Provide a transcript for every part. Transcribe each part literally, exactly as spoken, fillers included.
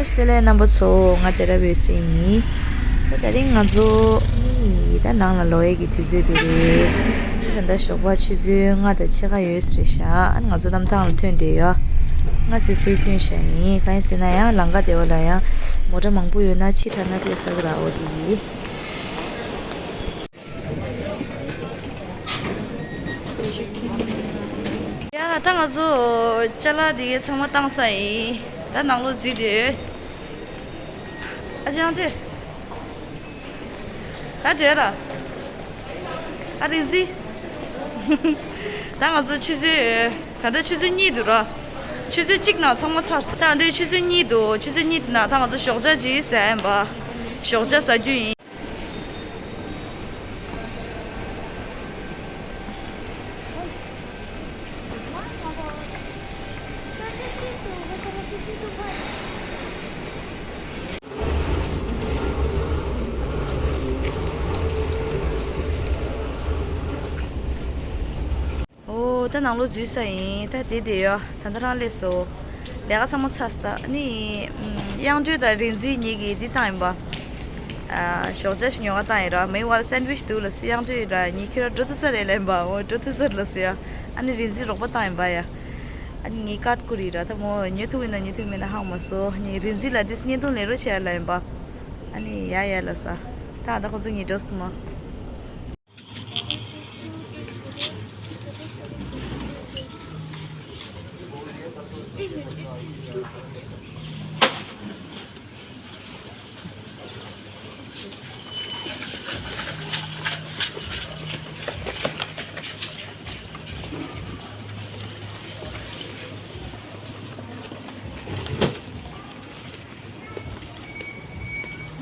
བཀྲ་ཤིས་བདེ་ལེགས་རྣམ་པ་ཚོ། ང་དེ་ར་བོད་སེ་ཡིན། ད་དེ་རིང་ང་ཚོ་ནི་ད་ནང་ལ་ལོག་ཡས་ཀྱི་དུས་ཚོད་དེ་རེད། ད་ད་ལྟ་ཞོགས་པ་ཆུ་ཚོད་ལྔ་དང་ཕྱེད་ཀ་ཡོད་རེད་ཤག་ཨ་ནི་ང་ཚོ་གནམ་ཐང་ལ་ཐོན་བསྡད་ཡོད། ལྔ་སི་སི་ཐོན་ཤག་ཡིན། གང་ཡིན་ཟེར་ན་ཡང་ལམ་ཁ་དེ་བ་ལ་ཡང་མོ་ཊ་མང་པོ་ཡོད་ན་ཕྱི་དྲགས་ན་དཔེ་ས་གི་ར་འོ་དེ་ཡིན། ཡ་ད་ང་ཚོ་ཅ་ལག་དེ་གའི་ཚང་མ་བཏང་ས་ཡིན། ད་ནང་ལོགས་འཛུལ་དུས། ཨ་ཅང་ཅེ། ད་འདྲེ་ར། ཨ་རིག་འཛིན། ད་ང་ཚོ་ཆུ་ཚོད། ད་ལྟ་ཆུ་ཚོད་གཉིས་འདུག་ར། ཆུ་ཚོད་གཅིག་ནང་ཚང་མ་ཚར་སོང་། ད་འདི་ཆུ་ཚོད་གཉིས་འདུག་ཆུ་ཚོད་གཉིས་ནང་ད་ང་ཚོ་ཞོགས་ཇ་ཅིག་ཟ་ཡིན་པ། ཞོགས་ཇ་ཟ་རྒྱུ་ཡིན། ཨོ། ད་ནང་ལོགས་འཛུལ་ས་ཡིན། ད་དེ་དེ་ཡོད། ད་ལྟ་རང་སླེབས་སོང་། ལས་ཀ་ཚང་མ་ཚར་སོང་། ད་ནི་དབྱངས་སྒྲོན་དང་རིག་འཛིན་གཉིས་ཀྱིས་འདི་བཏང་ཡིན་པ། ཨ། ཞོགས་ཇ་ཞིག་ཉོ་ག་བཏང་ཡིན་ར། མིན་ཝལ་སན་ཌི་ཝིཆ་འདུག་ལབ་སོང་། དབྱངས་སྒྲོན་ར་ངས་ཁྱོད་ར་འགྲོ་ཐུབ་ས་རེད་ལབ་ཡིན་པ། འོ་འགྲོ་ཐུབ་ས་རེད་ལབ་སོང་ཡ། ཨ་ནི་རིག་འཛིན་རོགས་པ་བཏང་ཡིན་པ་ཡ། ཨ་ནི་ངས་ཀཊ་བསྐུར་ཡིན་ར། ད་མོ་ཉོ་ཐུབ་ཡིན་ན་ཉོ་ཐུབ་མེད་ན་ཧ་གོ་མ་སོང་། ཨ་ནི་རིག་འཛིན་ལ་འདི་བརྙན་ཐུང་ལེན་རོགས་བྱེད་ཡ་ལབ་ཡིན་པ། ཨ་ནི་ཡ་ཡ་ལབ་སོང་། ད་ད་ཁོ་ཚོ་གཉིས་འགྲོ་སོང་མ།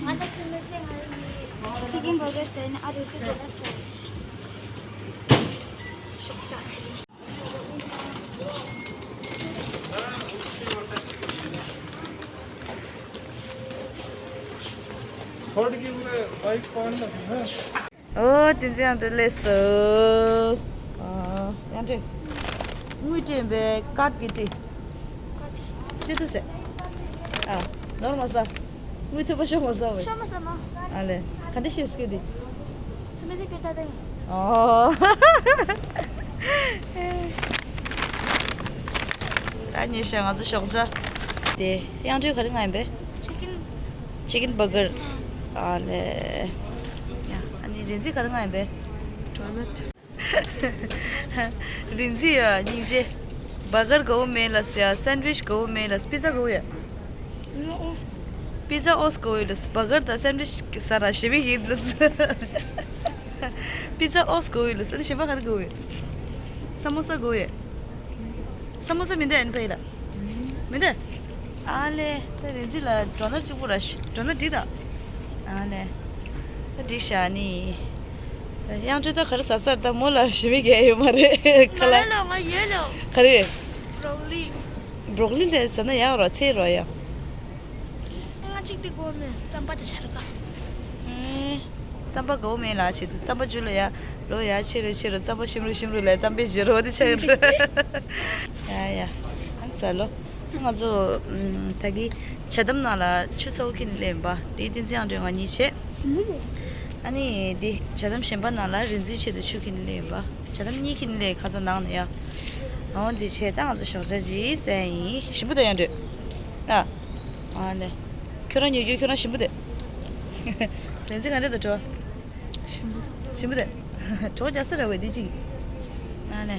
ང་ད་སེམས་ནས་སེམས་ང་ཡི་ཅི་ཀིན་བར་གར་ཟེར་ནས་ཨ་རུ་ཏི་དེ་ལ་ཟེར། ཤོག་ཅག་ཐལ། थर्ड की पूरे बाइक पान लगी है। ཨོ། བསྟན་འཛིན་དབྱངས་སྒྲོན་སླེབས་སོང་། ཨ། དབྱངས་སྒྲོན། དངུལ་སྤྲད་པའི་ཀཊ་གི་སྤྲད། སྤྲད་ཐུབ་ཟེར། ཨ། ནོར་མ་ཟ། དངུལ་ཐོབ་པ་ཤོར་མ་ཟ་བས། ཤོར་མ་ཟ་མ། ཨ་ལེ། ག་འདྲ་ཤེས་སྐྱོ་དེ། སུ་མི་ཟིག་གི་ད་ད་ཡིན། ཨོ། ད་ཉེ་ཞག་ང་ཚོ་ཞོགས་ཇ། དེ་དབྱངས་སྒྲོན་ག་རེ་མངགས་ཡིན་པས། ཅི་ཀིན། ཅི་ཀིན་བར་གར། ཨ་ལེ། ཡ། ཨ་ནི་རིག་འཛིན་ག་རེ་མངགས་ཡིན་པས། ཌོ་ནཊ། རིག་འཛིན་ཡ་སྙིང་རྗེ། བར་གར་དགའ་བོ་མེད་ལབ་སོང་ཡ། སན་ཌི་ཝིཆ་དགའ་བོ་མེད་ལབ་སོང་། པི་ཛ་དགའ་བོ་ཡ། པི་ཛ་ཨོ་སི་དགའ་བོ་ཡོད་ལབ་སོང་། བར་གར་དང་སན་ཌི་ཝིཆ་ཟ་ར་ཞེ་མི་ཡིན་ལབ་སོང་། པི་ཛ་ཨོ་སི་དགའ་བོ་ཡོད་ལབ་སོང་། ཨ་ནི་གཞན་པ་ག་རེ་དགའ་བོ་ཡོད། ས་མོ་ས་དགའ་བོ་ཡོད། ས་མོ་ས་མི་འདུག་ཨན་ཕའི་ལ། མི་འདུག་ཨ་ལེ། ད་རིག་འཛིན་ལ་ཌོ་ནཊ་གཅིག་པོ་ར་ཤི། ཌོ་ནཊ་འགྲིག་ད། ཨ་ལེ། ད་འགྲིག་ཤག་ནི། དབྱངས་སྒྲོན་ད་ག་རེ་ཟ་ཚར། ད་མོ་ལ་ཞེ་མི་རྒྱག་ཡོད་མ་རེད། ཁ་ལག་ང་ཡོད་ལོ། ག་རེ། བྷྲོ་ཀོ་ལི། བྷྲོ་ཀོ་ལི་ལས་ཟ་ན་ཡག་རོ་ཚེ་རོ་ཡ། ང་གཅིག་དེ་དགོས་མེད། རྩམ་པ་དེ་ཆར་ག་ཨེ། རྩམ་པ་དགའ་བོ་མེད་ལ་ཆེད་དུ་རྩམ་པ་ཇུ་ལ་ཡ། ལོ་ཡ་ཆེ་རེ་ཆེ་རེ་རྩམ་པ་ཞིམ་རུ་ཞིམ་རུ་ལས་གཏམ་དཔེ་བརྗེ་རོ་དེ་ཆགས་རེད། ཡ་ཡ། ཨང་ས་ལོ། ང་ཚོ་ད་གི་ཇ་དམ་ནང་ལ་ཆུ་ཚ་བོ་ཁྱེར་ནས་སླེབས་པ། དེ་བསྟན་འཛིན་དབྱངས་སྒྲོན་ང་གཉིས་བྱས། ཨ་ནི་དེ་ཇ་དམ་གཞན་པ་ནང་ལ་རིག་འཛིན་ཆེད་དུ་ཆུ་ཁྱེར་ནས་སླེབས་པ། ཇ་དམ་གཉིས་ཁྱེར་ནས་སླེབས། ཁ་ཚ་ནང་ནས་ཡ། འོ་འདི་བྱས་ད་ང་ཚོ་ཞོགས་ཇ་ཅིག་ཟས་ཡིན། ཞིམ་པོ་འདུག་དབྱངས་སྒྲོན། ཨ། ཨ་ལེ། ཁྱོད་རང་ཉོ་རྒྱུ་ཁྱོད་རང་ཞིམ་པོ་འདུག་རིག་འཛིན་ག་འདྲ་འདུག་བྲོ། ཞིམ་པོ། ཞིམ་པོ་འདུག་གྲོགས་རྒྱག་ས་ར་བས་འདི་ཅིག་ཨ་ལེ།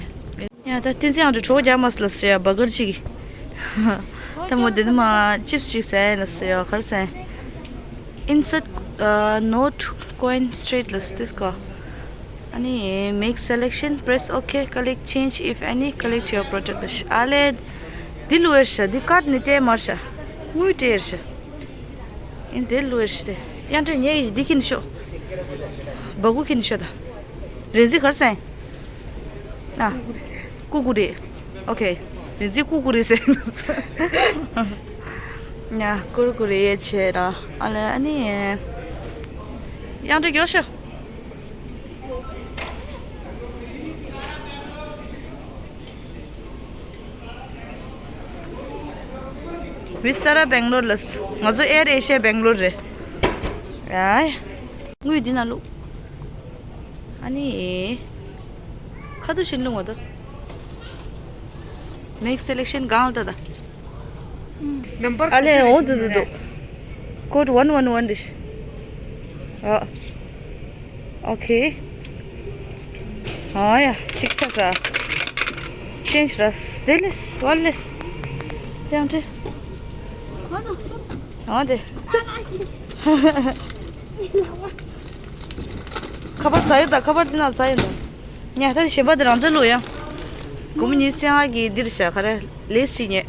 ཡ་ད་བསྟན་འཛིན་ཨང་གྲོགས་རྒྱག་མ་སོང་ལབ་ཟེར་ཡ། བར་གར་ཅིག་ད་མོ་འདི་ནི་མ་ཅིབས་ཅིག་ཟས་ལབ་ཟེར་ཡ། ག་རེ་ཟས། Insert, uh, note coin straight ལབ་ཟེར་དུས་ཀ་ཨ་ནི། Make selection, press OK, collect change if any, collect your product ལ་ཤ། ཨ་ལེ། འདི་བླུགས་ཡར་ཤ། འདི་ཀཊ་ནི་སྤྲད་མར་ཤ། དངུལ་སྤྲད་ཡར་ཤ། ཨིན་འདི་བླུགས་ཡར་ཤ་དེ། དབྱངས་སྒྲོན་ངས་འདི་ཁྱེར་ནས་ཤོག་སྦ་ཁུག་ཁྱེར་ནས་ཤོག་ད། རིག་འཛིན་ག་རེ་ཟས། ཨ། ཀུ་ཀུ་རེ། ཨོ་ཁེ། རིག་འཛིན་ཀུ་ཀུ་རེ་ཟས། ཡ། ཀུ་ཀུ་རེ་བྱས་ར། ཨ་ལེ་ཨ་ནི། དབྱངས་སྒྲོན་མགྱོགས་ཤོག Vistara Bangalore ལ། ང་ཚོ Air Asia Bangalore རེད། ཡ། དངུལ་འདི་ན་བླུགས། ཨ་ནི། ཁ་ཐུག་བཞིན་བླུགས་མ་ཐུབ། Make selection གང་ལྟ་ད། Number ཨ་ལས་འོ་འདུག་འདུག་འདུག Code one one one རེད། ཨ། Okay. ཨ་ཡ། གཅིག་ཆགས་ས། Change ར། དེ་ལས་ཝ་ལས། ཡང་འདྲི། ཨ་དེ། ཁ་པར་ཟ་ཡོད་ད། ཁ་པར་དེ་ན་ཟ་ཡོད་ད། ཉ་ད་གཞན་པ་དེ་རང་ཚོ་བླུགས་ཡང་། སྒོར་མོ་ཉི་ཤུ་རྩ་ལྔ་གི་འདིར་བཞག་ག་རེ་ལེས་ཅི་ཉེ།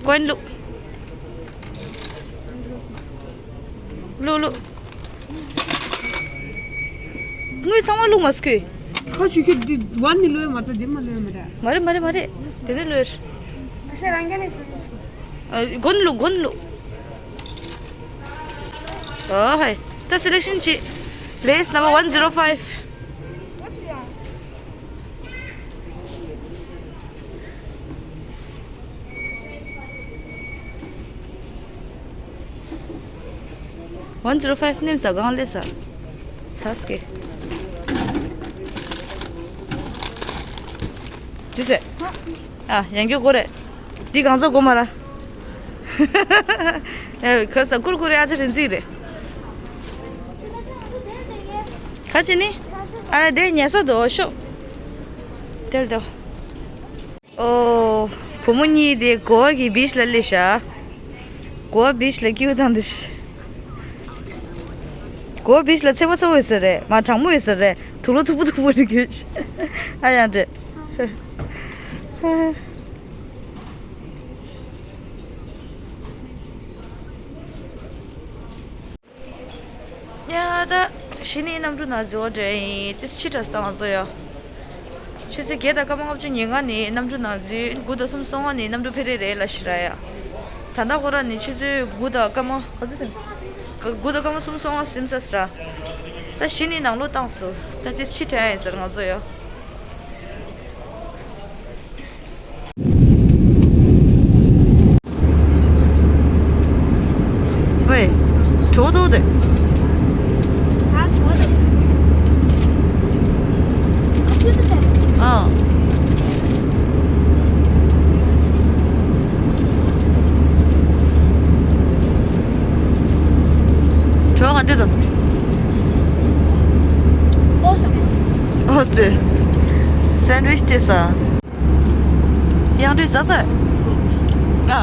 ཀོན་བླུགས། བླུགས་བླུགས། དངུལ་ཚང་མ་བླུགས་མ་སྐུ། ཁ་ཆུ་ཁྱེར་འདི་ཝན་ནི་ལོས་མ་ད་འདི་མ་ལོས་མ་རེད། མ་རེད་མ་རེད་མ་རེད། དེ་ནི་ལོས། ཨ་ཤ་རང་རྒྱ་ནས་ཟེར། ཨ། གོན་བླུགས་གོན་བླུགས། ཨོ་ཧེ། ད་སེ་ལེག་ཤན་བྱེད། Lace number one zero five. One zero five ནི་ཟ་གང་ལས་ཟ། ཟ་སྐེ། ཅི་ཟེ། ཨ། ཡང་རྒྱུ་གོ་རེད། འདི་གང་ཟ་གོ་མ་ར། ཨེ། ཁར་ས་ཀུར་ཀུར་རེ་ཨ་ཅེ་རིན་ཙི་རེད། ཁ་ཅི་ནི། ཨ་ར་དེ་ཉལ་ས་དོ་ཤོག་དེལ་དོ། ཨོ། བུ་མོ་གཉིས་དེ་གོ་བ་གི་བིཆ་ལ་སླེབས་ཤག་གོ་བ་བིཆ་ལ་སྐྱིད་པོ་བཏང་འདུག་གོ་བ་བིཆ་ལ་ཚ་པོ་ཚ་པོ་ཡོད་ས་རེད། མ་གྲང་མོ་ཡོད་ས་རེད། དུག་ལོག་མཐུག་པོ་མཐུག་པོ་རེད་གྱོད། ཨ་ཡང་འདྲེ། ཡ་ད། གཞི་ནས་གནམ་གྲུ་ནང་འཛུལ་བ་འདྲ་ཡིན། ཏིས་ཕྱི་དྲགས་སྟངས་བཟོ་ཡ། ཆུ་ཚོད་བརྒྱད་དང་སྐར་མ་ལྔ་བཅུ་ཉེར་ལྔ་ནས་གནམ་གྲུ་ནང་འཛུལ། དགུ་དང་གསུམ་སོ་ལྔ་ནས་གནམ་གྲུ་ཕེ་རེ་རེད་ལ་ཤི་ར་ཡ། ད་ལྟ་ཁོ་ར་ནས་ཆུ་ཚོད་དགུ་དང་སྐར་མ་ག་ཚོད་ཟིན། དགུ་དང་སྐར་མ་གསུམ་སོ་ལྔ་ཟིན་ས་སི་ར། ད་གཞི་ནས་ནང་ལོགས་བཏང་སོང་། ད་ཏིས་ཕྱི་དྲགས་ཡིན་ཟེར་ང་ཚོ་ཡ། ཝེ། གྲོད་ཁོག་ལྟོགས་ཏེ། ཨ། གྲོད་ག་འདྲ་འདུག་ཨོ་སི། སེན་ཝིཆ་སྟེར་ས། གཡང་འགྲོས་ཟ་ཟ། ཨ།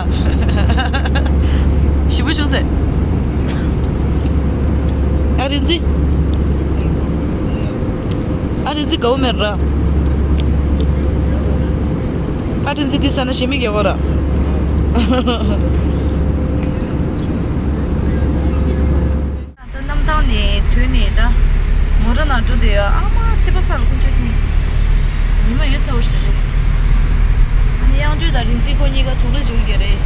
ཞིམ་པོ་བྱུང་ཟེར། ཨ་རིན་ཙི། ཨ་རིན་ཙི་དགའ་བོ་མེད་ར། ཨ་རིན་ཙི་འདི་ཟ་ན་ཞེ་མི་རྒྱག་གོ་ར། ད་གནམ་ཐང་ནས་ཐོན་ནས་ད་མོ་ཊ་ནང་འགྲོ་བསྡད་ཡོད། ཨ་མ་ཚེ་པ་ཚ་ལ་ཁོང་ཚོ་ཁྱོད་ཉི་མ་ཡོད་ཚ་བོ་ཞིག་རེད། ཨ་ནི་གཡང་འགྲོས་དང་རིན་ཙི་ཁོ་གཉིས་ཀ་དུག་ལོག་བྱེད་ཀྱི་རེད།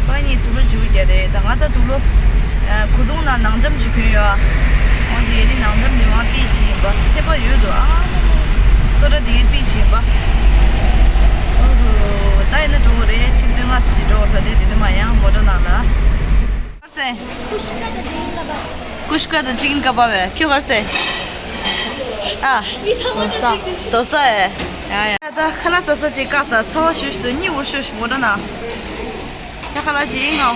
ཁོ་གཉིས་དུག་ལོག་བྱེད་ཀྱི་རེད། ད་ང་ད་དུག་ལོག་གོས་ཐུང་ནང་ནང་འཇམ་ཅིག་གྱོན་ཡོད། འོ་དེ་ནི་ནང་འཇམ་དེ་མ་པི་ཅིག་ཡིན་པ་ཚེ་པ་ཡོད་དོ། ཨ་མ་མ་སོ་ར་དེ་པི་ཅིག་ཡིན་པ། ཨོ་ཧོ། ད་ཡིན་ན་འགྲོ་གི་རེད། ཆུ་ཚོད་ལྔ་ཙམ་ཞིག་འགྲོ་བ། ད་དེ་དེ་དུས་མ་ཡང་མོ་ཊ་ནང་ལ། ཀར་སེ། ཀུཤ་ཀ་དང་ཅི་ཀིན་ཀ་བབ་བས། ཁྱོད་ཀར་སེ། ཨ། དོ་ས། དོ་ས་ཨེ། ཡ་ཡ། ད་ཁ་ལག་ཟ་ས་ཅིག་བཀག་ས། ཚ་བ་ཞུ་ཞུ་དུ་གཉིད་འུར་ཤོ་ཤོ་མོ་ཊ་ན། ད་ཁ་ལག་ཅིག་ཡིན་ངའོ།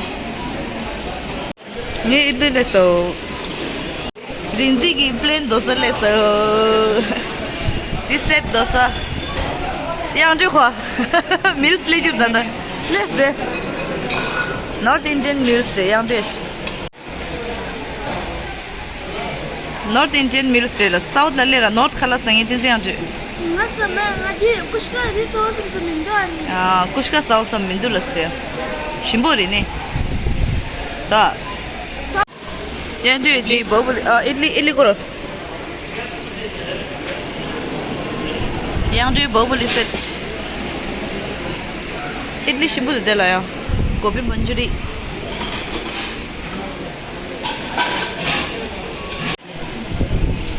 ངས་ཨི་ལི་ལས་སོ། རིན་ཙི་གི་པི་ལེན་དོ་ས་ལས་སོ། འདི་སེ་ཊི་དོ་ས། གཡང་འགྲོས་ཁོ། མིལ་སི་ལས་རྒྱུར་ད་ད། ལས་དེ། North Indian meals རེད་གཡང་འགྲོས། North Indian meals རེད་ལ། སའུ་ཐི་ལ་སླེབས་ལ་ནོར་ཐི་ཁ་ལག་ཟ་མཁན་དེ་ཚོ་ཡང་བྲོས། ང་ཟ་མེད། ང་དེ་ཀུཤ་ཀ་རི་སོ་སོ་སོ་མི་འདུག་ཨ་ནི། ཨ། ཀུཤ་ཀ་ཟ་བསམ་མི་འདུག་ལ་ཟེར། ཞིམ་པོ་རེད་ནི། ད། གཡང་འགྲོས་ཀྱི་བོ་བུ་ལི། ཨ། ཨི་ལི། ཨི་ལི་ཀོ་རོ། གཡང་འགྲོས་བོ་བུ་ལི་སེ་ཊི། ཨི་ལི་ཞིམ་པོ་འདུག་དེ་ལ་ཡང་། གོ་བི་མན་ཇུ་རི།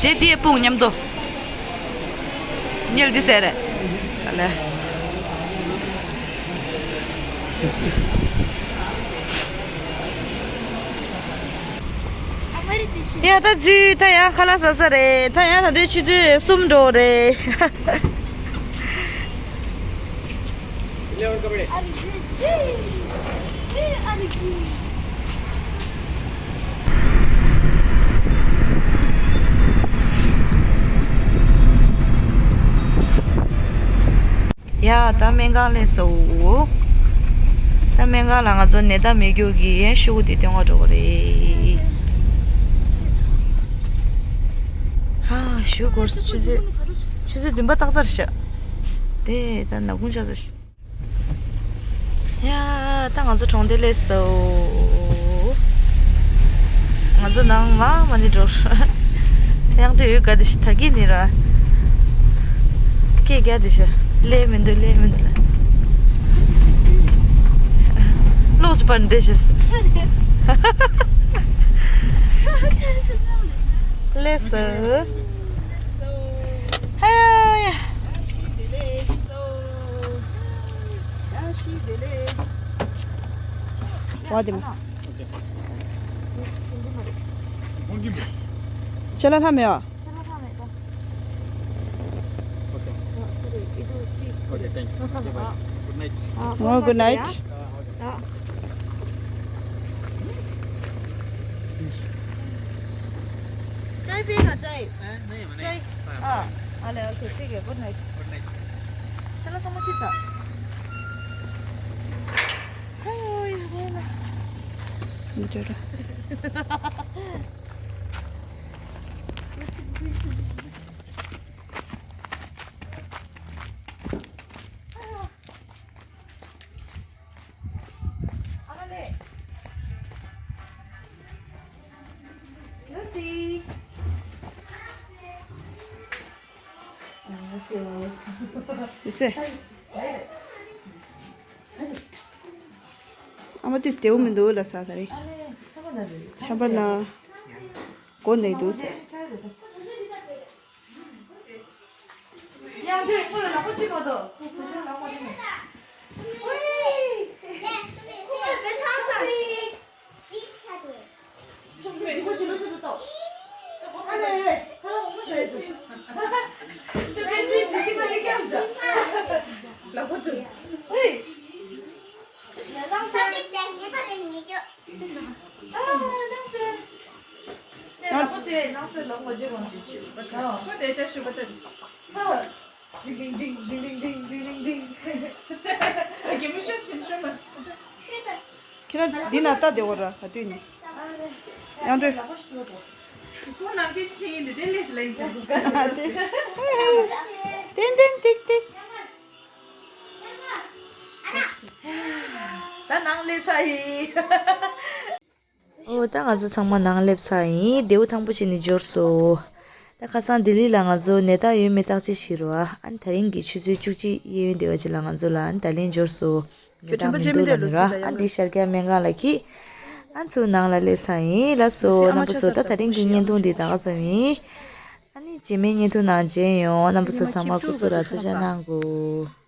འབྲས་ཏིའི་སྤུངས་མཉམ་དུ། ཉལ་འདི་ཟེར་རེད། ཨ་ལེ། ཡ་ད་ཚུལ་ད་ཡང་ཁ་ལག་ཟ་ས་རེད། ད་ཡང་ད་དུས་ཆུ་ཚོད་གསུམ་འགྲོ་རེད། ཡ་ད་སྨན་ཁང་སླེབས་སོང་། ད་སྨན་ཁང་ལ་ང་ཚོ་ནད་རྟགས་མེད་རྒྱུ་གི་ཤོག་གུ་དེ་སྟོན་ག་འགྲོ་གི་རེད། ཧ་ཞུ་དགོས་སུ་ཆུ་ཚོད་ཆུ་ཚོད་བདུན་པ་ཏག་ཏག་རེད་ཤག་དེ་ད་ནག་ཁུང་ཆགས་ཚར་ཤག་ཡ་ད་ང་ཚོ་གྲོང་སྡེ་སླེབས་སོང་། ང་ཚོ་ནང་མ་མ་ནི་འགྲོ། ཡང་དུ་ཡོད་ག་དེ་ཤི་ད་གི་ནི་ར། སྐད་རྒྱག་དེ་ཤི། ལས་མི་འདུག་ལས་མི་འདུག་ལ། ལོག་ཅི་པར་འདི་ཤི། སླེབས་སོང་། ཧ་ཡ་ཡ། བ་དེ་མ། ཁྱེད་ལ་ལྷ་མེད་བ། Okay, thank you. Okay, bye. Good night. Oh, good night. चाय पिएगा, चाय? नहीं, नहीं, चाय? हाँ, हाँ, ले, okay, ठीक है, good night. Good night. चलो, समझ के साथ। ཨ་མ་དེ་སྟེའུ་མི་འདུག་ལ་ས་ད་རེ། ཆམ་པ་ན། མགོ་ནས་འདུག་ས། ཁྱེད་རང་འདི་ན་ལྟ་བདེ་བོ་ར་ག་དུས་ནས། ཡང་འགྲོ། ཏན་ཏན་ཏིག་ཏིག་ད་ནང་སླེབས་ཚར་ཡིན། ཨོ་ད་ང་ཚོ་ཚང་མ་ནང་སླེབས་ཚར་ཡིན། ལྡེའུ་ཐང་པོ་ཅིག་ནས་འབྱོར་སོང་། ད་ཁ་སང་ལྡི་ལི་ལ་ང་ཚོ་ནད་རྟགས་ཡོད་མེད་བརྟག་དཔྱད་བྱེད་རོགས་ཨ། ཨ་ནི་ད་རིང་གི་ཆུ་ཚོད་བཅུ་གཅིག་གཡས་གཡོན་དེ་བ་ཅིག་ལ་ང་ཚོ་ལ་ཨ་ནི་ད་ལན་འབྱོར་སོང་། ནད་རྟགས་མི་འདུག་ལ་ནི་ར་ཨ་འདི་ཤར་རྒྱག་སྨན་ཁང་ལ་ཁྱི། ཨ་ཚུར་ནང་ལ་སླེབས་ཚར་ཡིན་ལ་སོ། རྣམ་པ་ཚོ་ད་ད་རིང་གི་བརྙན་ཐུང་འདི་ད་ག་ཙམ་ཡིན། ཨ་ནི་རྗེས་མའི་བརྙན་ཐུང་ནང་མཇལ་ཡོང་། རྣམ་པ་ཚོ་ཚང་མ་སྐུ་གཟུགས་ལ་ཐུགས་ཆ་གནང་དགོས།